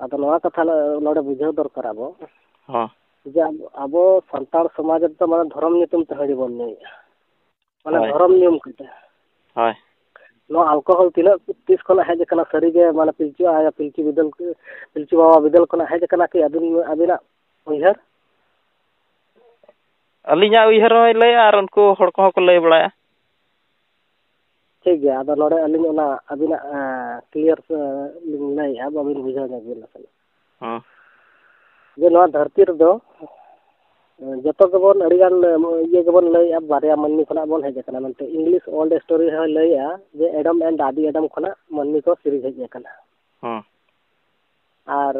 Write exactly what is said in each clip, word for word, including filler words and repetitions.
ᱟᱫᱚ ᱱᱚᱣᱟ ᱠᱟᱛᱷᱟ ᱱᱚᱰᱮ ᱵᱩᱡᱷᱟᱹᱣ ᱫᱚᱨᱠᱟᱨ ᱟᱵᱚ, ᱦᱚᱸ᱾ ᱡᱮ ᱟᱵᱚ, ᱟᱵᱚ ᱥᱟᱱᱛᱟᱲ ᱥᱚᱢᱟᱡᱽ ᱨᱮᱫᱚ ᱢᱟᱱᱮ ᱫᱷᱚᱨᱚᱢ ᱧᱩᱛᱩᱢ ᱛᱮ ᱦᱟᱺᱰᱤ ᱵᱚᱱ ᱧᱩᱭᱮᱫᱼᱟ, ᱢᱟᱱᱮ ᱦᱳᱭ᱾ ᱫᱷᱚᱨᱚᱢ ᱧᱩᱢ ᱠᱟᱛᱮ᱾ ᱦᱳᱭ᱾ ᱱᱚᱣᱟ ᱟᱞᱠᱳᱦᱚᱞ ᱛᱤᱱᱟᱹᱜ ᱛᱤᱥ ᱠᱷᱚᱱᱟᱜ ᱦᱮᱡ ᱟᱠᱟᱱᱟ? ᱥᱟᱹᱨᱤᱜᱮ ᱢᱟᱱᱮ ᱯᱤᱞᱪᱩ ᱟᱭᱳ, ᱯᱤᱞᱪᱩ ᱵᱤᱫᱟᱹᱞ, ᱯᱤᱞᱪᱩ ᱵᱟᱵᱟ ᱵᱤᱫᱟᱹᱞ ᱠᱷᱚᱱᱟᱜ ᱦᱮᱡ ᱟᱠᱟᱱᱟ ᱠᱤ ᱟᱹᱵᱤᱱ, ᱟᱹᱵᱤᱱᱟᱜ ᱩᱭᱦᱟᱹᱨ? ᱟᱹᱞᱤᱧᱟᱜ ᱩᱭᱦᱟᱹᱨ ᱦᱚᱸᱭ ᱞᱟᱹᱭᱟ ᱟᱨ ᱩᱱᱠᱩ ᱦᱚᱲ ᱠᱚᱦᱚᱸ ᱠᱚ ᱞᱟᱹᱭ ᱵᱟᱲᱟᱭᱟ᱾ ᱴᱷᱤᱠ ᱜᱮᱭᱟ, ᱟᱫᱚ ᱱᱚᱰᱮ ᱟᱹᱞᱤᱧ ᱚᱱᱟ ᱟᱹᱵᱤᱱᱟᱜ, ᱮᱸ, clear, ᱮᱸ, ᱞᱤᱧ ᱞᱟᱹᱭᱮᱫᱼᱟ, ᱵᱟᱹᱵᱤᱱ ᱵᱩᱡᱷᱟᱹᱣ ᱧᱚᱜ ᱵᱤᱱ ᱱᱟᱥᱮᱱᱟᱜ᱾ ᱦᱚᱸ᱾ ᱡᱮ ᱱᱚᱣᱟ ᱫᱷᱟᱹᱨᱛᱤ ᱨᱮᱫᱚ, ᱮᱸ, ᱡᱚᱛᱚ ᱜᱮᱵᱚᱱ ᱟᱹᱰᱤᱜᱟᱱ, ᱮᱸ, ᱤᱭᱟᱹ ᱜᱮᱵᱚᱱ ᱞᱟᱹᱭᱮᱫᱼᱟ, ᱵᱟᱨᱭᱟ ᱢᱟᱹᱱᱢᱤ ᱠᱷᱚᱱᱟᱜ ᱵᱚᱱ ᱦᱮᱡ ᱟᱠᱟᱱᱟ ᱢᱮᱱᱛᱮ᱾ English old story ᱦᱚᱸᱭ ᱞᱟᱹᱭᱮᱫᱼᱟ ᱡᱮ ᱮᱰᱚᱢ and ᱟᱫᱤ ᱮᱰᱚᱢ ᱠᱷᱚᱱᱟᱜ ᱢᱟᱹᱱᱢᱤ ᱠᱚ ᱥᱤᱨᱤᱡᱽ ᱦᱮᱡ ᱟᱠᱟᱱᱟ᱾ ᱦᱚᱸ᱾ ᱟᱨ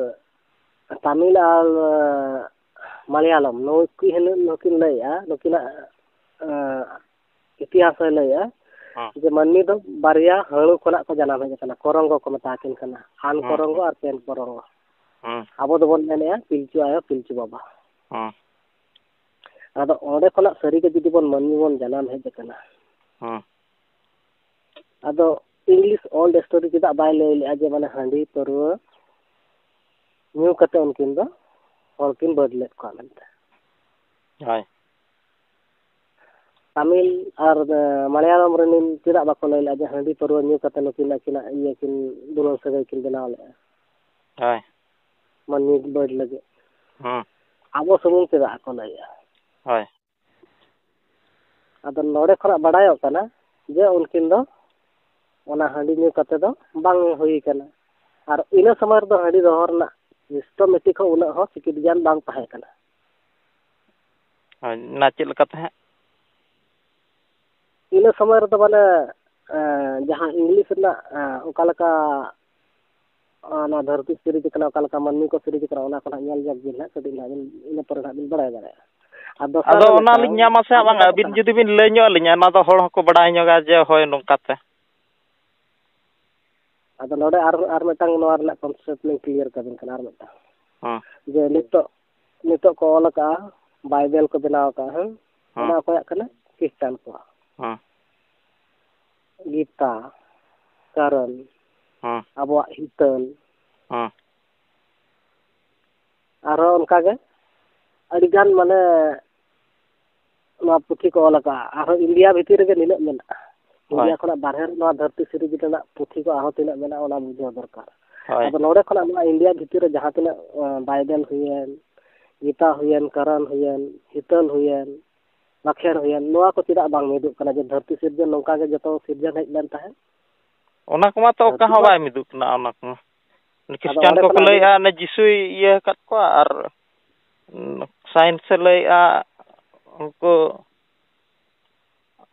ᱛᱟᱢᱤᱞ ᱟᱨ, ᱮᱸ, ᱢᱟᱞᱭᱟᱞᱚᱢ ᱱᱩᱠᱤᱱ ᱦᱤᱞᱳᱜ ᱱᱩᱠᱤᱱ ᱞᱟᱹᱭᱮᱫᱼᱟ, ᱱᱩᱠᱤᱱᱟᱜ, ᱮᱸ, ᱤᱛᱤᱦᱟᱥ ᱮ ᱞᱟᱹᱭᱟ ᱦᱚᱸ᱾ ᱡᱮ ᱢᱟᱹᱱᱢᱤ ᱫᱚ ᱵᱟᱨᱭᱟ ᱦᱟᱹᱬᱩ ᱠᱷᱚᱱᱟᱜ ᱠᱚ ᱡᱟᱱᱟᱢ ᱦᱮᱡ ᱟᱠᱟᱱᱟ, ᱠᱚᱨᱚᱝᱜᱚ ᱠᱚ ᱢᱮᱛᱟ ᱠᱤᱱ ᱠᱟᱱᱟ, ᱟᱱ ᱦᱚᱸ, ᱠᱚᱨᱚᱝᱜᱚ ᱦᱚᱸ᱾ ᱟᱨ ᱯᱮᱱ ᱠᱚᱨᱚᱝᱜᱚ᱾ ᱦᱚᱸ᱾ ᱟᱵᱚ ᱫᱚᱵᱚᱱ ᱢᱮᱱᱮᱫᱼᱟ ᱯᱤᱞᱪᱩ ᱟᱭᱳ, ᱯᱤᱞᱪᱩ ᱵᱟᱵᱟ᱾ ᱦᱚᱸ᱾ ᱟᱫᱚ ᱚᱸᱰᱮ ᱠᱷᱚᱱᱟᱜ ᱥᱟᱹᱨᱤᱜᱮ ᱡᱩᱫᱤ ᱵᱚᱱ ᱢᱟᱹᱱᱢᱤ ᱵᱚᱱ ᱡᱟᱱᱟᱢ ᱦᱮᱡ ᱟᱠᱟᱱᱟ, ᱦᱚᱸ᱾ ᱟᱫᱚ English old story ᱪᱮᱫᱟᱜ ᱵᱟᱭ ᱞᱟᱹᱭ ᱞᱮᱜᱼᱟ ᱡᱮ ᱢᱟᱱᱮ ᱦᱟᱺᱰᱤ ᱯᱟᱹᱨᱣᱟᱹ ᱧᱩ ᱠᱟᱛᱮ ᱩᱱᱠᱤᱱ ᱫᱚ ᱦᱚᱲ ᱠᱤᱱ ᱵᱟᱹᱰ ᱞᱮᱫ ᱠᱚᱣᱟ ᱢᱮᱱᱛᱮ? ᱦᱳᱭ᱾ ᱛᱟᱢᱤᱞ ᱟᱨ, ᱮ, ᱢᱟᱞᱭᱟᱞᱚᱢ ᱨᱮᱱ ᱪᱮᱫᱟᱜ ᱵᱟᱠᱚ ᱞᱟᱹᱭ ᱞᱮᱜᱼᱟ ᱡᱮ ᱦᱟᱺᱰᱤ ᱯᱟᱹᱨᱣᱟᱹ ᱧᱩ ᱠᱟᱛᱮ ᱱᱩᱠᱤᱱ ᱟᱹᱠᱤᱱᱟᱜ ᱤᱭᱟᱹ ᱠᱤᱱ ᱫᱩᱞᱟᱹᱲ ᱥᱟᱹᱜᱟᱹᱭ ᱠᱤᱱ ᱵᱮᱱᱟᱣ ᱞᱮᱜᱼᱟ? ᱦᱳᱭ᱾ ᱢᱟᱹᱱᱢᱤ ᱵᱟᱹᱰ ᱞᱟᱹᱜᱤᱫ᱾ ᱦᱩᱸ᱾ ᱟᱵᱚ ᱥᱩᱢᱩᱝ ᱪᱮᱫᱟᱜ ᱠᱚ ᱞᱟᱹᱭᱮᱜᱼᱟ? ᱦᱳᱭ᱾ ᱟᱫᱚ ᱱᱚᱰᱮ ᱠᱷᱚᱱᱟᱜ ᱵᱟᱰᱟᱭᱚᱜ ᱠᱟᱱᱟ ᱡᱮ ᱩᱱᱠᱤᱱ ᱫᱚ ᱚᱱᱟ ᱦᱟᱺᱰᱤ ᱧᱩ ᱠᱟᱛᱮ ᱫᱚ ᱵᱟᱝ ᱦᱩᱭ ᱠᱟᱱᱟ᱾ ᱟᱨ ᱤᱱᱟᱹ ᱥᱚᱢᱚᱭ ᱨᱮᱫᱚ ᱦᱟᱺᱰᱤ ᱫᱚᱦᱚ ᱨᱮᱱᱟᱜ systematic ᱦᱚᱸ ᱩᱱᱟᱹᱜ ᱦᱚᱸ ᱥᱤᱠᱷᱤᱛ ᱜᱮᱭᱟᱱ ᱵᱟᱝ ᱛᱟᱦᱮᱸ ᱠᱟᱱᱟ᱾ ᱦᱳᱭ, ᱚᱱᱟ ᱪᱮᱫ ᱞᱮᱠᱟ ᱛᱟᱦᱮᱸᱫ? ᱤᱱᱟᱹ ᱥᱚᱢᱚᱭ ᱨᱮᱫᱚ ᱢᱟᱱᱮ, ᱮᱸ, ᱡᱟᱦᱟᱸ English ᱨᱮᱱᱟᱜ, ᱮᱸ, ᱚᱠᱟ ᱞᱮᱠᱟ, ᱚᱱᱟ ᱫᱷᱟᱹᱨᱛᱤ ᱥᱤᱨᱤᱡᱽ ᱠᱟᱱᱟ, ᱚᱠᱟ ᱞᱮᱠᱟ ᱢᱟᱹᱱᱢᱤ ᱠᱚ ᱥᱤᱨᱤᱡᱽ ᱠᱟᱱᱟ, ᱚᱱᱟ ᱠᱚ ᱱᱟᱦᱟᱜ ᱧᱮᱞ ᱧᱚᱜ ᱵᱤᱱ ᱱᱟᱦᱟᱜ, ᱠᱟᱹᱴᱤᱡ ᱱᱟᱦᱟᱜ ᱵᱤᱱ, ᱤᱱᱟᱹ ᱯᱚᱨᱮ ᱱᱟᱦᱟᱜ ᱵᱤᱱ ᱵᱟᱲᱟᱭ ᱫᱟᱲᱮᱭᱟᱜᱼᱟ᱾ ᱟᱨ ᱫᱚᱥᱟᱨ ᱟᱫᱚ ᱨᱮ ᱚᱱᱟ ᱢᱤᱫᱴᱟᱝ, ᱞᱤᱧ ᱧᱟᱢᱟ ᱥᱮ ᱟᱨ ᱵᱟᱝᱟ? ᱢᱤᱫᱴᱟᱝ ᱟᱹᱵᱤᱱ ᱠᱟᱛᱷᱟ, ᱡᱩᱫᱤ ᱵᱤᱱ ᱞᱟᱹᱭ ᱧᱚᱜ ᱟᱹᱞᱤᱧᱟ, ᱚᱱᱟ ᱫᱚ ᱦᱚᱲ ᱦᱚᱸᱠᱚ ᱵᱟᱰᱟᱭ ᱧᱚᱜᱟ ᱡᱮ ᱦᱳᱭ ᱱᱚᱝᱠᱟᱛᱮ᱾ ᱟᱫᱚ ᱱᱚᱰᱮ ᱟᱨ, ᱟᱨ ᱢᱤᱫᱴᱟᱝ ᱱᱚᱣᱟ ᱨᱮᱱᱟᱜ concept ᱞᱤᱧ clear ᱠᱟᱵᱤᱱ ᱠᱟᱱᱟ, ᱟᱨ ᱢᱤᱫᱴᱟᱝ᱾ ᱦᱮᱸ᱾ ᱡᱮ ᱱᱤᱛᱚᱜ, ᱱᱤᱛᱚᱜ ᱠᱚ ᱚᱞ ᱟᱠᱟᱜᱼᱟ, ᱵᱟᱭᱵᱮᱞ ᱠᱚ ᱵᱮᱱᱟᱣ ᱟᱠᱟᱜᱼᱟ, ᱦᱮᱸ? ᱦᱮᱸ᱾ ᱚᱱᱟ ᱚᱠᱚᱭᱟᱜ ᱠᱟᱱᱟ? ᱠᱷᱨᱤᱥᱴᱟᱱ ᱠᱚᱣᱟᱜ᱾ ᱦᱮᱸ᱾ ᱜᱤᱛᱟ, ᱠᱟᱨᱚᱱ, ᱦᱮᱸ᱾ ᱟᱵᱚᱣᱟᱜ ᱦᱤᱛᱟᱹᱞ᱾ ᱦᱮᱸ᱾ ᱟᱨᱦᱚᱸ ᱚᱱᱠᱟᱜᱮ ᱟᱹᱰᱤᱜᱟᱱ ᱢᱟᱱᱮ ᱱᱚᱣᱟ ᱯᱩᱛᱷᱤ ᱠᱚ ᱚᱞ ᱟᱠᱟᱫᱼᱟ᱾ ᱟᱨᱦᱚᱸ ᱤᱱᱰᱤᱭᱟ ᱵᱷᱤᱛᱤᱨ ᱨᱮᱜᱮ ᱱᱤᱱᱟᱹᱜ ᱢᱮᱱᱟᱜᱼᱟ᱾ ᱦᱳᱭ᱾ ᱤᱱᱰᱤᱭᱟ ᱠᱷᱚᱱᱟᱜ ᱵᱟᱦᱨᱮ ᱨᱮ ᱱᱚᱣᱟ ᱫᱷᱟᱹᱨᱛᱤ ᱥᱤᱨᱤᱡᱽ ᱨᱮᱱᱟᱜ ᱯᱩᱛᱷᱤ ᱠᱚ ᱟᱨᱦᱚᱸ ᱛᱤᱱᱟᱹᱜ ᱢᱮᱱᱟᱜᱼᱟ, ᱚᱱᱟ ᱵᱩᱡᱷᱟᱹᱣ ᱫᱚᱨᱠᱟᱨ᱾ ᱦᱳᱭ᱾ ᱟᱫᱚ ᱱᱚᱰᱮ ᱠᱷᱚᱱᱟᱜ ᱱᱚᱣᱟ ᱤᱱᱰᱤᱭᱟ ᱵᱷᱤᱛᱤᱨ ᱨᱮ ᱡᱟᱦᱟᱸ ᱛᱤᱱᱟᱹᱜ, ᱟᱸ, ᱵᱟᱭᱵᱮᱞ ᱦᱩᱭᱮᱱ, ᱜᱤᱛᱟ ᱦᱩᱭᱮᱱ, ᱠᱚᱨᱟᱱ ᱦᱩᱭᱮᱱ, ᱦᱤᱛᱟᱹᱞ ᱦᱩᱭᱮᱱ, ᱵᱟᱠᱷᱮᱲ ᱦᱩᱭᱮᱱ, ᱱᱚᱣᱟ ᱠᱚ ᱪᱮᱫᱟᱜ ᱵᱟᱝ ᱢᱤᱫᱚᱜ ᱠᱟᱱᱟ ᱡᱮ ᱫᱷᱟᱹᱨᱛᱤ ᱥᱤᱨᱡᱚᱱ ᱱᱚᱝᱠᱟ ᱜᱮ ᱡᱚᱛᱚ ᱥᱤᱨᱡᱚᱱ ᱦᱮᱡ ᱞᱮᱱ ᱛᱟᱦᱮᱸᱫ? ᱚᱱᱟ ᱠᱚᱢᱟ ᱛᱚ ᱚᱠᱟ ᱫᱷᱟᱹᱨᱛᱤ ᱦᱚᱸ ᱢᱟ ᱵᱟᱭ ᱢᱤᱫᱚᱜ ᱠᱟᱱᱟ᱾ ᱚᱱᱟ ᱠᱚᱢᱟ ᱟᱫᱚ ᱠᱷᱨᱤᱥᱴᱟᱱ ᱚᱸᱰᱮ ᱠᱚᱠᱚ ᱠᱷᱚᱱᱟᱜ ᱞᱟᱹᱭᱮᱫᱼᱟ, ᱚᱱᱮ ᱡᱤᱥᱩᱭ ᱤᱭᱟᱹ ᱟᱠᱟᱫ ᱠᱚᱣᱟ, ᱟᱨ ᱥᱟᱭᱮᱱᱥ ᱮ ᱞᱟᱹᱭᱮᱫᱼᱟ, ᱩᱱᱠᱩ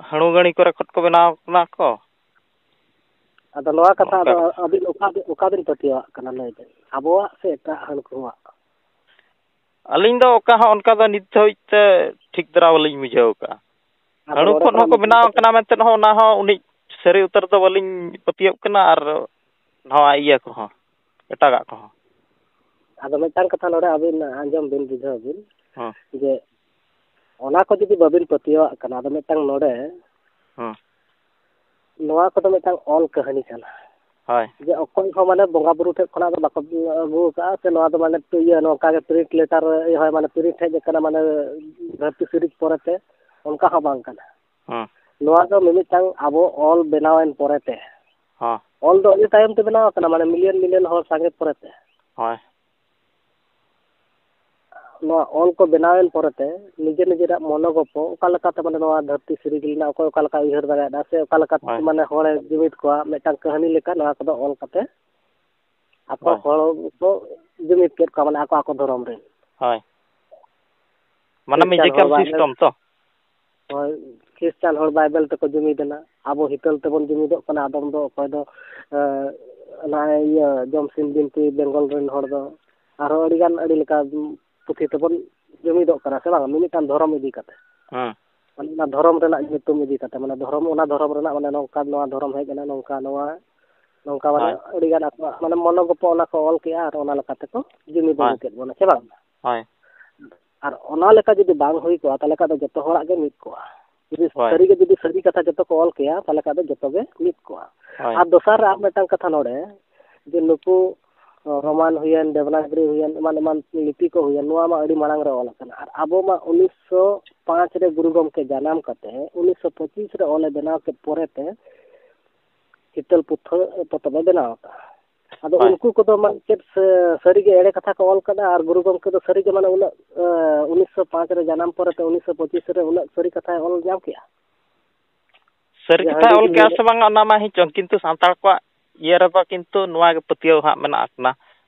ᱦᱟᱹᱬᱩ ᱜᱟᱹᱲᱤ ᱠᱚᱨᱮ ᱠᱷᱚᱱ ᱠᱚ ᱵᱮᱱᱟᱣ ᱠᱟᱱᱟ ᱠᱚ᱾ ᱟᱫᱚ ᱱᱚᱣᱟ ᱠᱟᱛᱷᱟ ᱚᱱᱠᱟ ᱫᱚ ᱠᱟᱛᱷᱟ᱾ ᱟᱹᱵᱤᱱ ᱚᱠᱟ ᱵᱤᱱ, ᱚᱠᱟ ᱵᱤᱱ ᱯᱟᱹᱛᱭᱟᱹᱣᱟᱜ ᱠᱟᱱᱟ, ᱞᱟᱹᱭ ᱵᱤᱱ? ᱟᱵᱚᱣᱟᱜ ᱥᱮ ᱮᱴᱟᱜ ᱦᱟᱹᱱᱠᱩᱣᱟᱜ? ᱟᱹᱞᱤᱧ ᱫᱚ ᱚᱠᱟ ᱦᱚᱸ ᱚᱱᱠᱟ ᱫᱚ ᱱᱤᱛ ᱫᱷᱟᱹᱵᱤᱡ ᱛᱮ ᱴᱷᱤᱠ ᱫᱷᱟᱨᱟ ᱵᱟᱹᱞᱤᱧ ᱵᱩᱡᱷᱟᱹᱣ ᱠᱟᱜᱼᱟ᱾ ᱟᱫᱚ ᱦᱟᱹᱬᱩ ᱱᱚᱰᱮ ᱠᱷᱚᱱ ᱠᱷᱚᱱᱟᱜ ᱦᱚᱸᱠᱚ ᱢᱤᱫᱴᱟᱝ ᱵᱮᱱᱟᱣ ᱠᱟᱛᱷᱟ, ᱠᱟᱱᱟ ᱢᱮᱱᱛᱮ ᱦᱚᱸ, ᱚᱱᱟ ᱦᱚᱸ ᱩᱱᱤ ᱥᱟᱹᱨᱤ ᱩᱛᱟᱹᱨ ᱫᱚ ᱵᱟᱹᱞᱤᱧ ᱯᱟᱹᱛᱭᱟᱹᱜ ᱠᱟᱱᱟ, ᱟᱨ ᱱᱚᱣᱟ ᱤᱭᱟᱹ ᱠᱚᱦᱚᱸ, ᱮᱴᱟᱜᱟᱜ ᱠᱚᱦᱚᱸ᱾ ᱟᱫᱚ ᱢᱤᱫᱴᱟᱝ ᱠᱟᱛᱷᱟ ᱱᱚᱰᱮ ᱟᱹᱵᱤᱱ ᱟᱸᱡᱚᱢ ᱵᱤᱱ, ᱵᱩᱡᱷᱟᱹᱣ ᱵᱤᱱ, ᱦᱮᱸ᱾ ᱡᱮ ᱚᱱᱟ ᱠᱚ ᱡᱩᱫᱤ ᱵᱟᱹᱵᱤᱱ ᱯᱟᱹᱛᱭᱟᱹᱣᱟᱜ ᱠᱟᱱᱟ, ᱟᱫᱚ ᱢᱤᱫᱴᱟᱝ ᱱᱚᱰᱮ ᱦᱮᱸ᱾ ᱱᱚᱣᱟ ᱠᱚᱫᱚ ᱢᱤᱫᱴᱟᱝ ᱚᱞ ᱠᱟᱹᱦᱱᱤ ᱠᱟᱱᱟ᱾ ᱦᱳᱭ᱾ ᱡᱮ ᱚᱠᱚᱭ ᱦᱚᱸ ᱢᱟᱱᱮ ᱵᱚᱸᱜᱟ ᱵᱩᱨᱩ ᱴᱷᱮᱡ ᱠᱷᱚᱱᱟᱜ ᱫᱚ ᱵᱟᱠᱚ ᱟᱹᱜᱩ ᱟᱠᱟᱫᱼᱟ, ᱥᱮ ᱱᱚᱣᱟ ᱫᱚ ᱢᱟᱱᱮ ᱤᱭᱟᱹ ᱱᱚᱝᱠᱟ ᱜᱮ print letter ᱦᱳᱭ, ᱢᱟᱱᱮ print ᱦᱮᱡ ᱟᱠᱟᱱᱟ, ᱢᱟᱱᱮ ᱫᱷᱟᱹᱨᱛᱤ ᱥᱤᱨᱤᱡᱽ ᱯᱚᱨᱮᱛᱮ, ᱚᱱᱠᱟ ᱦᱚᱸ ᱵᱟᱝ ᱠᱟᱱᱟ᱾ ᱦᱮᱸ᱾ ᱱᱚᱣᱟ ᱫᱚ ᱢᱤᱢᱤᱫᱴᱟᱝ ᱟᱵᱚ ᱚᱞ ᱵᱮᱱᱟᱣᱮᱱ ᱯᱚᱨᱮᱛᱮ᱾ ᱦᱮᱸ᱾ ᱚᱞ ᱫᱚ ᱟᱹᱰᱤ ᱛᱟᱭᱚᱢ ᱛᱮ ᱵᱮᱱᱟᱣ ᱟᱠᱟᱱᱟ, ᱢᱟᱱᱮ million million ᱦᱚᱲ ᱥᱟᱸᱜᱮ ᱯᱚᱨᱮᱛᱮ᱾ ᱦᱳᱭ᱾ ᱱᱚᱣᱟ ᱚᱞ ᱠᱚ ᱵᱮᱱᱟᱣᱮᱱ ᱯᱚᱨᱮᱛᱮ ᱱᱤᱡᱮᱨ ᱱᱤᱡᱮᱨᱟᱜ ᱢᱚᱱᱳᱜᱚᱯᱚ ᱚᱠᱟ ᱞᱮᱠᱟᱛᱮ, ᱢᱟᱱᱮ, ᱱᱚᱣᱟ ᱫᱷᱟᱹᱨᱛᱤ ᱥᱤᱨᱤᱡᱽ ᱞᱮᱱᱟ, ᱚᱠᱚᱭ ᱚᱠᱟ ᱞᱮᱠᱟᱭ ᱩᱭᱦᱟᱹᱨ ᱫᱟᱲᱮᱭᱟᱫᱟ, ᱥᱮ ᱚᱠᱟ ᱞᱮᱠᱟᱛᱮ, ᱦᱳᱭ᱾ ᱢᱟᱱᱮ, ᱦᱚᱲᱮ ᱡᱩᱢᱤᱫ ᱠᱚᱣᱟ, ᱢᱤᱫᱴᱟᱝ ᱠᱟᱹᱦᱱᱤ ᱞᱮᱠᱟ ᱱᱚᱣᱟ ᱠᱚᱫᱚ ᱚᱞ ᱠᱟᱛᱮ ᱟᱠᱚ, ᱦᱳᱭ᱾ ᱦᱚᱲ ᱠᱚ ᱡᱩᱢᱤᱫ ᱠᱮᱫ ᱠᱚᱣᱟ, ᱢᱟᱱᱮ, ᱟᱠᱚ ᱟᱠᱚ ᱫᱷᱚᱨᱚᱢ ᱨᱮᱱ᱾ ᱦᱳᱭ᱾ ᱢᱟᱱᱮ ᱠᱷᱨᱤᱥᱴᱟᱱ ᱦᱚᱲ magical ᱵᱟᱭᱵᱮᱞ, system ᱛᱚ? ᱦᱳᱭ, ᱠᱷᱨᱤᱥᱴᱟᱱ ᱦᱚᱲ ᱵᱟᱭᱵᱮᱞ ᱛᱮᱠᱚ ᱡᱩᱢᱤᱫ ᱮᱱᱟ᱾ ᱟᱵᱚ ᱦᱤᱛᱟᱹᱞ ᱛᱮᱵᱚᱱ ᱡᱩᱢᱤᱫᱚᱜ ᱠᱟᱱᱟ᱾ ᱟᱫᱚᱢ ᱫᱚ ᱚᱠᱚᱭ ᱫᱚ, ᱮᱸ, ᱱᱚᱜᱼᱚᱭ ᱤᱭᱟᱹ ᱡᱚᱢᱥᱤᱢ ᱵᱤᱱᱛᱤ ᱵᱮᱝᱜᱚᱞ ᱨᱮᱱ ᱦᱚᱲ ᱫᱚ, ᱟᱨᱦᱚᱸ ᱟᱹᱰᱤᱜᱟᱱ ᱟᱹᱰᱤ ᱞᱮᱠᱟ ᱯᱩᱛᱷᱤ ᱛᱮᱵᱚᱱ ᱡᱩᱢᱤᱫᱚᱜ ᱠᱟᱱᱟ, ᱥᱮ ᱵᱟᱝ? ᱢᱤᱢᱤᱫᱴᱟᱝ ᱫᱷᱚᱨᱚᱢ ᱤᱫᱤ ᱠᱟᱛᱮ᱾ ᱦᱮᱸ᱾ ᱢᱟᱱᱮ ᱚᱱᱟ ᱫᱷᱚᱨᱚᱢ ᱨᱮᱱᱟᱜ ᱧᱩᱛᱩᱢ ᱤᱫᱤ ᱠᱟᱛᱮ, ᱢᱟᱱᱮ ᱫᱷᱚᱨᱚᱢ, ᱚᱱᱟ ᱫᱷᱚᱨᱚᱢ ᱨᱮᱱᱟᱜ, ᱢᱟᱱᱮ ᱱᱚᱝᱠᱟ ᱱᱚᱣᱟ ᱫᱷᱚᱨᱚᱢ ᱦᱮᱡ ᱮᱱᱟ, ᱱᱚᱝᱠᱟ ᱱᱚᱣᱟ, ᱱᱚᱝᱠᱟ ᱢᱟᱱᱮ ᱦᱳᱭ᱾ ᱟᱹᱰᱤᱜᱟᱱ ᱟᱠᱚᱣᱟᱜ ᱢᱟᱱᱮ ᱢᱚᱱᱳᱜᱚᱯᱚ ᱚᱱᱟ ᱠᱚ ᱚᱞ ᱠᱮᱜᱼᱟ ᱟᱨ ᱚᱱᱟ ᱞᱮᱠᱟ ᱛᱮᱠᱚ ᱡᱩᱢᱤᱫ ᱦᱳᱭ᱾ ᱟᱹᱜᱩ ᱠᱮᱫ ᱵᱚᱱᱟ, ᱥᱮ ᱵᱟᱝ? ᱦᱳᱭ᱾ ᱟᱨ ᱚᱱᱟ ᱞᱮᱠᱟ ᱡᱩᱫᱤ ᱵᱟᱝ ᱦᱩᱭ ᱠᱚᱜᱼᱟ, ᱛᱟᱦᱚᱞᱮ ᱠᱷᱟᱱ ᱫᱚ ᱡᱚᱛᱚ ᱦᱚᱲᱟᱜ ᱜᱮ ᱢᱤᱫ ᱠᱚᱜᱼᱟ᱾ ᱡᱩᱫᱤ ᱦᱳᱭ᱾ ᱥᱟᱹᱨᱤ ᱜᱮ, ᱡᱩᱫᱤ ᱥᱟᱹᱨᱤ ᱠᱟᱛᱷᱟ ᱡᱚᱛᱚ ᱠᱚ ᱚᱞ ᱠᱮᱭᱟ, ᱛᱟᱦᱚᱞᱮ ᱠᱷᱟᱱ ᱫᱚ ᱡᱚᱛᱚ ᱜᱮ ᱢᱤᱫ ᱠᱚᱜᱼᱟ᱾ ᱦᱳᱭ᱾ ᱟᱨ ᱫᱚᱥᱟᱨ ᱨᱮ ᱟᱨ ᱢᱤᱫᱴᱟᱝ ᱠᱟᱛᱷᱟ ᱱᱚᱰᱮ, ᱡᱮ ᱱᱩᱠᱩ ᱨᱳᱢᱟᱱ ᱦᱩᱭᱮᱱ, ᱫᱮᱵᱽᱱᱟᱜᱽᱨᱤ ᱦᱩᱭᱮᱱ, ᱮᱢᱟᱱ ᱮᱢᱟᱱ ᱞᱤᱯᱤ ᱠᱚ ᱦᱩᱭᱮᱱ, ᱱᱚᱣᱟ ᱢᱟ ᱟᱹᱰᱤ ᱢᱟᱲᱟᱝ ᱨᱮ ᱚᱞ ᱟᱠᱟᱱᱟ᱾ ᱟᱨ ᱟᱵᱚ ᱢᱟ ᱩᱱᱤᱥᱥᱚ ᱯᱟᱸᱪ ᱨᱮ ᱜᱩᱨᱩ ᱜᱚᱢᱠᱮ ᱡᱟᱱᱟᱢ ᱠᱟᱛᱮ ᱩᱱᱤᱥᱥᱚ ᱯᱚᱸᱪᱤᱥ ᱨᱮ ᱚᱞᱮ ᱵᱮᱱᱟᱣ ᱠᱮᱫ ᱯᱚᱨᱮᱛᱮ ᱦᱤᱛᱟᱹᱞ ᱯᱩᱛᱷᱟᱹ ᱯᱚᱛᱚᱵ ᱮ ᱵᱮᱱᱟᱣ ᱟᱠᱟᱫᱼᱟ᱾ ᱟᱫᱚ ᱦᱳᱭ᱾ ᱩᱱᱠᱩ ᱠᱚᱫᱚ ᱢᱟᱱᱮ ᱪᱮᱫ ᱥᱟᱹ-, ᱥᱟᱹᱨᱤᱜᱮ ᱮᱲᱮ ᱠᱟᱛᱷᱟ ᱠᱚ ᱚᱞ ᱠᱟᱫᱟ? ᱟᱨ ᱜᱩᱨᱩ ᱜᱚᱢᱠᱮ ᱫᱚ ᱥᱟᱹᱨᱤᱜᱮ ᱢᱟᱱᱮ ᱩᱱᱟᱹᱜ, ᱮ, ᱩᱱᱤᱥᱥᱚ ᱯᱟᱸᱪ ᱨᱮ ᱡᱟᱱᱟᱢ ᱯᱚᱨᱮᱛᱮ ᱩᱱᱤᱥᱥᱚ ᱯᱚᱸᱪᱤᱥ ᱨᱮ ᱩᱱᱟᱹᱜ ᱥᱟᱹᱨᱤ ᱠᱟᱛᱷᱟᱭ ᱚᱞ ᱧᱟᱢ ᱠᱮᱜᱼᱟ? ᱥᱟᱹᱨᱤ ᱡᱟᱦᱟᱸ ᱠᱟᱛᱷᱟᱭ ᱜᱮ ᱚᱞ ᱠᱮᱜᱼᱟ ᱥᱮ ᱵᱟᱝᱟ, ᱚᱱᱟ ᱢᱟ ᱦᱮᱸ ᱪᱚᱝ, ᱠᱤᱱᱛᱩ ᱥᱟᱱᱛᱟᱲ ᱠᱚᱣᱟᱜ ᱤᱭᱟᱹ ᱨᱮᱫᱚ ᱠᱤᱱᱛᱩ ᱱᱚᱣᱟ ᱜᱮ ᱯᱟᱹᱛᱭᱟᱹᱣ ᱦᱟᱸᱜ ᱢᱮᱱᱟᱜ ᱟᱠᱟᱱᱟ᱾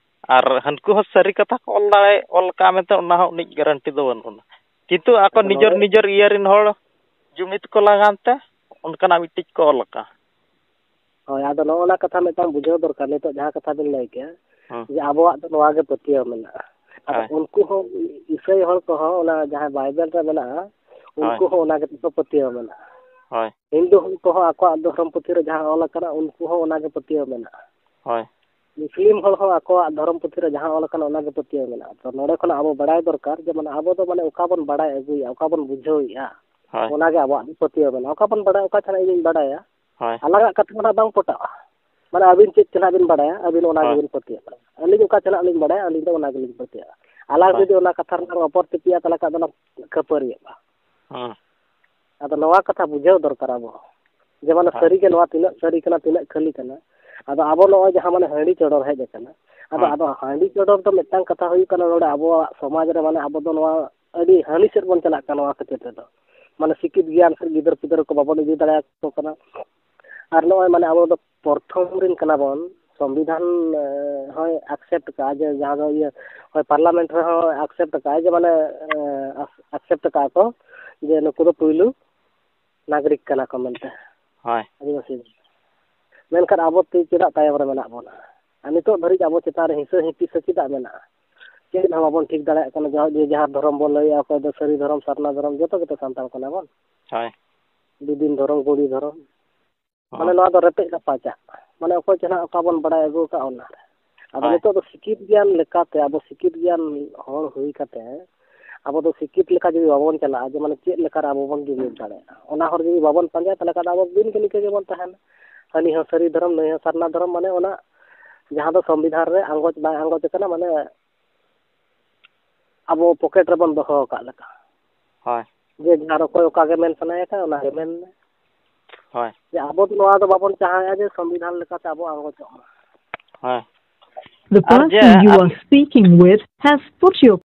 ᱟᱨ ᱦᱟᱹᱱᱠᱩ ᱦᱚᱸ ᱥᱟᱹᱨᱤ ᱠᱟᱛᱷᱟ ᱠᱚ ᱚᱞ ᱫᱟᱲᱮ, ᱚᱞ ᱠᱟᱜᱼᱟ ᱢᱮᱱᱛᱮ ᱚᱱᱟ ᱦᱚᱸ ᱩᱱᱤᱡ ᱜᱟᱨᱮᱱᱴᱤ ᱫᱚ ᱵᱟᱹᱱᱩᱜ ᱟᱱᱟ᱾ ᱠᱤᱱᱛᱩ ᱟᱠᱚ ᱟᱫᱚ ᱱᱤᱡᱮᱨ ᱱᱚᱰᱮ ᱱᱤᱡᱮᱨ ᱤᱭᱟᱹ ᱨᱮᱱ ᱦᱚᱲ ᱡᱩᱢᱤᱫ ᱠᱚ ᱞᱟᱜᱟᱱ ᱛᱮ ᱚᱱᱠᱟᱱᱟᱜ ᱢᱤᱫᱴᱤᱡ ᱠᱚ ᱚᱞ ᱟᱠᱟᱜᱼᱟ᱾ ᱦᱳᱭ, ᱟᱫᱚ ᱱᱚᱜᱼᱚ ᱱᱟ ᱠᱟᱛᱷᱟ ᱢᱤᱫᱴᱟᱝ ᱵᱩᱡᱷᱟᱹᱣ ᱫᱚᱨᱠᱟᱨ, ᱱᱤᱛᱚᱜ ᱡᱟᱦᱟᱸ ᱠᱟᱛᱷᱟ ᱵᱤᱱ ᱞᱟᱹᱭ ᱠᱮᱜᱼᱟ, ᱦᱮᱸ᱾ ᱡᱮ ᱟᱵᱚᱣᱟᱜ ᱫᱚ ᱱᱚᱣᱟ ᱜᱮ ᱯᱟᱹᱛᱭᱟᱹᱣ ᱢᱮᱱᱟᱜᱼᱟ᱾ ᱟᱫᱚ ᱦᱳᱭ᱾ ᱩᱱᱠᱩ ᱦᱚᱸ, ᱤᱥᱟᱹᱭ ᱦᱚᱲ ᱠᱚᱦᱚᱸ, ᱚᱱᱟ ᱡᱟᱦᱟᱸ ᱵᱟᱭᱵᱮᱞ ᱨᱮ ᱢᱮᱱᱟᱜᱼᱟ, ᱦᱳᱭ᱾ ᱩᱱᱠᱩ ᱦᱚᱸ ᱚᱱᱟ ᱜᱮ ᱛᱟᱠᱚ ᱯᱟᱹᱛᱭᱟᱹᱣ ᱢᱮᱱᱟᱜᱼᱟ᱾ ᱦᱳᱭ᱾ ᱦᱤᱱᱫᱩ ᱦᱚᱲ ᱠᱚᱦᱚᱸ ᱟᱠᱚᱣᱟᱜ ᱫᱷᱚᱨᱚᱢ ᱯᱩᱛᱷᱤ ᱨᱮ ᱡᱟᱦᱟᱸ ᱚᱞ ᱟᱠᱟᱱᱟ, ᱩᱱᱠᱩ ᱦᱚᱸ ᱚᱱᱟ ᱜᱮ ᱯᱟᱹᱛᱭᱟᱹᱣ ᱢᱮᱱᱟᱜᱼᱟ᱾ ᱦᱳᱭ᱾ ᱢᱩᱥᱞᱤᱢ ᱦᱚᱲ ᱦᱚᱸ ᱟᱠᱚᱣᱟᱜ ᱫᱷᱚᱨᱚᱢ ᱯᱩᱛᱷᱤ ᱨᱮ ᱡᱟᱦᱟᱸ ᱚᱞ ᱟᱠᱟᱱᱟ, ᱚᱱᱟ ᱜᱮ ᱯᱟᱹᱛᱭᱟᱹᱣ ᱢᱮᱱᱟᱜᱼᱟ᱾ ᱛᱚ, ᱱᱚᱰᱮ ᱠᱷᱚᱱᱟᱜ ᱟᱵᱚ ᱵᱟᱲᱟᱭ ᱫᱚᱨᱠᱟᱨ ᱡᱮ, ᱢᱟᱱᱮ, ᱟᱵᱚ ᱫᱚ, ᱢᱟᱱᱮ, ᱚᱠᱟ ᱵᱚᱱ ᱵᱟᱲᱟᱭ ᱟᱹᱜᱩᱭᱮᱫᱼᱟ, ᱚᱠᱟ ᱵᱚᱱ ᱵᱩᱡᱷᱟᱹᱣᱮᱫᱼᱟ, ᱦᱳᱭ᱾ ᱚᱱᱟ ᱜᱮ ᱟᱵᱚᱣᱟᱜ ᱫᱚ ᱯᱟᱹᱛᱭᱟᱹᱣ ᱢᱮᱱᱟᱜᱼᱟ᱾ ᱚᱠᱟ ᱵᱚᱱ ᱵᱟᱲᱟᱭᱟ, ᱚᱠᱟ ᱴᱷᱮᱱ ᱤᱧᱤᱧ ᱵᱟᱲᱟᱭᱟ? ᱦᱳᱭ᱾ ᱟᱞᱟᱝᱟᱜ ᱠᱟᱛᱷᱟ ᱢᱟ ᱱᱟᱜ ᱵᱟᱝ ᱯᱚᱴᱟᱜᱼᱟ᱾ ᱢᱟᱱᱮ, ᱟᱹᱵᱤᱱ ᱪᱮᱫ ᱪᱮ ᱱᱟᱜ ᱵᱤᱱ ᱵᱟᱲᱟᱭᱟ, ᱟᱹᱵᱤᱱ ᱚᱱᱟ ᱦᱳᱭ᱾ ᱜᱮᱵᱤᱱ ᱯᱟᱹᱛᱭᱟᱹᱜᱼᱟ᱾ ᱟᱹᱞᱤᱧ ᱚᱠᱟ ᱪᱮ ᱱᱟᱜ ᱞᱤᱧ ᱵᱟᱲᱟᱭᱟ, ᱟᱹᱞᱤᱧ ᱫᱚ ᱚᱱᱟ ᱜᱮᱞᱤᱧ ᱯᱟᱹᱛᱭᱟᱹᱜᱼᱟ᱾ ᱟᱞᱟᱝ ᱦᱳᱭ᱾ ᱡᱩᱫᱤ ᱚᱱᱟ ᱠᱟᱛᱷᱟ ᱨᱮᱱᱟᱜ ᱚᱯᱚᱨ ᱛᱤᱯᱤᱜᱼᱟ, ᱛᱟᱦᱚᱞᱮ ᱠᱷᱟᱱ ᱫᱚ ᱞᱟᱝ ᱠᱷᱟᱹᱯᱟᱹᱨᱤᱭᱟᱹᱜᱼᱟ᱾ ᱦᱮᱸ᱾ ᱟᱫᱚ ᱱᱚᱣᱟ ᱠᱟᱛᱷᱟ ᱵᱩᱡᱷᱟᱹᱣ ᱫᱚᱨᱠᱟᱨ ᱟᱵᱚ, ᱡᱮ ᱢᱟᱱᱮ ᱦᱳᱭ᱾ ᱥᱟᱹᱨᱤ ᱜᱮ ᱱᱚᱣᱟ ᱛᱤᱱᱟᱹᱜ ᱥᱟᱹᱨᱤ ᱠᱟᱱᱟ, ᱛᱤᱱᱟᱹᱜ ᱠᱷᱟᱹᱞᱤ ᱠᱟᱱᱟ᱾ ᱟᱫᱚ ᱟᱵᱚ ᱱᱚᱜᱼᱚᱭ ᱡᱟᱦᱟᱸ ᱢᱟᱱᱮ ᱦᱟᱺᱰᱤ ᱪᱚᱰᱚᱨ ᱦᱮᱡ ᱟᱠᱟᱱᱟ᱾ ᱟᱫᱚ, ᱦᱳᱭ᱾ ᱟᱫᱚ ᱦᱟᱺᱰᱤ ᱪᱚᱰᱚᱨ ᱫᱚ ᱢᱤᱫᱴᱟᱝ ᱠᱟᱛᱷᱟ ᱦᱩᱭᱩᱜ ᱠᱟᱱᱟ, ᱱᱚᱰᱮ ᱟᱵᱚᱣᱟᱜ ᱥᱚᱢᱟᱡᱽ ᱨᱮ ᱢᱟᱱᱮ ᱟᱵᱚ ᱫᱚ ᱱᱚᱣᱟ ᱟᱹᱰᱤ ᱦᱟᱺᱰᱤ ᱥᱮᱫ ᱵᱚᱱ ᱪᱟᱞᱟᱜ ᱠᱟᱱᱟ ᱱᱚᱣᱟ ᱠᱷᱟᱹᱛᱤᱨ ᱛᱮᱫᱚ᱾ ᱢᱟᱱᱮ ᱥᱤᱠᱠᱷᱤᱛ ᱜᱮᱭᱟᱱ ᱥᱮᱫ ᱜᱤᱫᱟᱹᱨ ᱯᱤᱫᱟᱹᱨ ᱠᱚ ᱵᱟᱵᱚᱱ ᱤᱫᱤ ᱫᱟᱲᱮᱭᱟᱠᱚ ᱠᱟᱱᱟ᱾ ᱟᱨ ᱱᱚᱜᱼᱚᱭ ᱢᱟᱱᱮ ᱟᱵᱚ ᱫᱚ ᱯᱨᱚᱛᱷᱚᱢ ᱨᱮᱱ ᱠᱟᱱᱟ ᱵᱚᱱ, ᱥᱚᱝᱵᱤᱫᱷᱟᱱ, ᱮ, ᱦᱚᱸᱭ accept ᱟᱠᱟᱫᱼᱟ, ᱡᱮ ᱡᱟᱦᱟᱸ ᱫᱚ ᱤᱭᱟᱹ, ᱦᱳᱭ, parliament ᱨᱮᱦᱚᱸ accept ᱟᱠᱟᱫᱼᱟ, ᱡᱮ ᱢᱟᱱᱮ, ᱮ, accept ᱟᱠᱟᱫᱼᱟ ᱠᱚ ᱡᱮ ᱱᱩᱠᱩ ᱫᱚ ᱯᱩᱭᱞᱩ ᱱᱟᱜᱚᱨᱤᱠ ᱠᱟᱱᱟ ᱠᱚ ᱢᱮᱱᱛᱮ, ᱦᱳᱭ᱾ ᱟᱹᱫᱤᱵᱟᱹᱥᱤ᱾ ᱢᱮᱱᱠᱷᱟᱱ ᱟᱵᱚ ᱛᱮ ᱪᱮᱫᱟᱜ ᱛᱟᱭᱚᱢ ᱨᱮ ᱢᱮᱱᱟᱜ ᱵᱚᱱᱟ? ᱟᱨ ᱱᱤᱛᱚᱜ ᱫᱷᱟᱹᱨᱤᱡ ᱟᱵᱚ ᱪᱮᱛᱟᱱ ᱨᱮ ᱦᱤᱸᱥᱟᱹ ᱦᱤᱸᱯᱤᱥᱟᱹ ᱪᱮᱫᱟᱜ ᱢᱮᱱᱟᱜᱼᱟ? ᱪᱮᱫ ᱦᱚᱸ ᱵᱟᱵᱚᱱ ᱴᱷᱤᱠ ᱫᱟᱲᱮᱭᱟᱜ ᱠᱟᱱᱟ᱾ ᱡᱟᱦᱟᱸ, ᱡᱮ ᱡᱟᱦᱟᱸ ᱫᱷᱚᱨᱚᱢ ᱵᱚᱱ ᱞᱟᱹᱭᱮᱜᱼᱟ, ᱚᱠᱚᱭ ᱫᱚ ᱥᱟᱹᱨᱤ ᱫᱷᱚᱨᱚᱢ, ᱥᱟᱨᱱᱟ ᱫᱷᱚᱨᱚᱢ, ᱡᱚᱛᱚ ᱜᱮᱛᱚ ᱥᱟᱱᱛᱟᱲ ᱠᱟᱱᱟ ᱵᱚᱱ᱾ ᱦᱳᱭ᱾ ᱵᱤᱫᱤᱱ ᱫᱷᱚᱨᱚᱢ, ᱜᱩᱲᱤ ᱫᱷᱚᱨᱚᱢ᱾ ᱦᱚᱸ᱾ ᱢᱟᱱᱮ ᱱᱚᱣᱟ ᱫᱚ ᱨᱮᱯᱮᱡ ᱨᱟᱯᱟᱪᱟᱜ᱾ ᱢᱟᱱᱮ ᱚᱠᱚᱭ ᱪᱚ ᱱᱟᱦᱟᱜ ᱚᱠᱟ ᱵᱚᱱ ᱵᱟᱲᱟᱭ ᱟᱹᱜᱩ ᱟᱠᱟᱫ ᱚᱱᱟ ᱨᱮ᱾ ᱟᱫᱚ ᱦᱳᱭ᱾ ᱱᱤᱛᱚᱜ ᱫᱚ ᱥᱤᱠᱠᱷᱤᱛ ᱜᱮᱭᱟᱱ ᱞᱮᱠᱟᱛᱮ, ᱟᱵᱚ ᱥᱤᱠᱠᱷᱤᱛ ᱜᱮᱭᱟᱱ ᱦᱚᱲ ᱦᱩᱭ ᱠᱟᱛᱮ, ᱟᱵᱚ ᱫᱚ ᱥᱤᱠᱠᱷᱤᱛ ᱞᱮᱠᱟ ᱡᱩᱫᱤ ᱵᱟᱵᱚᱱ ᱪᱟᱞᱟᱜᱼᱟ, ᱡᱮ ᱢᱟᱱᱮ ᱪᱮᱫ ᱞᱮᱠᱟ ᱨᱮ ᱟᱵᱚ ᱵᱚᱱ ᱡᱩᱢᱤᱫ ᱫᱟᱲᱮᱭᱟᱜᱼᱟ, ᱚᱱᱟ ᱦᱚᱨ ᱡᱩᱫᱤ ᱵᱟᱵᱚᱱ ᱯᱟᱸᱡᱟᱭᱟ, ᱛᱟᱦᱚᱞᱮ ᱠᱷᱟᱱ ᱫᱚ ᱟᱵᱚ ᱫᱤᱱ ᱜᱮ ᱱᱤᱝᱠᱟᱹ ᱜᱮᱵᱚᱱ ᱛᱟᱦᱮᱱᱟ᱾ ᱦᱟᱹᱱᱤ ᱦᱚᱸ ᱥᱟᱹᱨᱤ ᱫᱷᱚᱨᱚᱢ, ᱱᱩᱭ ᱦᱚᱸ ᱥᱟᱨᱱᱟ ᱫᱷᱚᱨᱚᱢ, ᱢᱟᱱᱮ ᱚᱱᱟ ᱡᱟᱦᱟᱸ ᱫᱚ ᱥᱚᱝᱵᱤᱫᱷᱟᱱ ᱨᱮ ᱟᱸᱜᱚᱪ ᱵᱟᱭ ᱟᱸᱜᱚᱪ ᱟᱠᱟᱱᱟ, ᱢᱟᱱᱮ ᱟᱵᱚ ᱯᱚᱠᱮᱴ ᱨᱮᱵᱚᱱ ᱫᱚᱦᱚ ᱟᱠᱟᱫ ᱞᱮᱠᱟ᱾ ᱦᱳᱭ᱾ ᱡᱮ ᱡᱟᱦᱟᱸ ᱚᱠᱚᱭ ᱚᱠᱟ ᱜᱮ ᱢᱮᱱ ᱥᱟᱱᱟᱭᱮ ᱠᱟᱱ ᱚᱱᱟ ᱜᱮ ᱢᱮᱱ ᱢᱮ᱾ ᱦᱳᱭ᱾ ᱡᱮ ᱟᱵᱚ ᱫᱚ ᱱᱚᱣᱟ ᱫᱚ ᱵᱟᱵᱚᱱ ᱪᱟᱦᱟᱣᱮᱫᱼᱟ ᱡᱮ ᱥᱚᱝᱵᱤᱫᱷᱟᱱ ᱞᱮᱠᱟᱛᱮ ᱟᱵᱚ ᱟᱸᱜᱚᱪᱚᱜ ᱢᱟ᱾ ᱦᱳᱭ᱾ The ᱟᱨ person ᱡᱮ you R- are speaking with has put your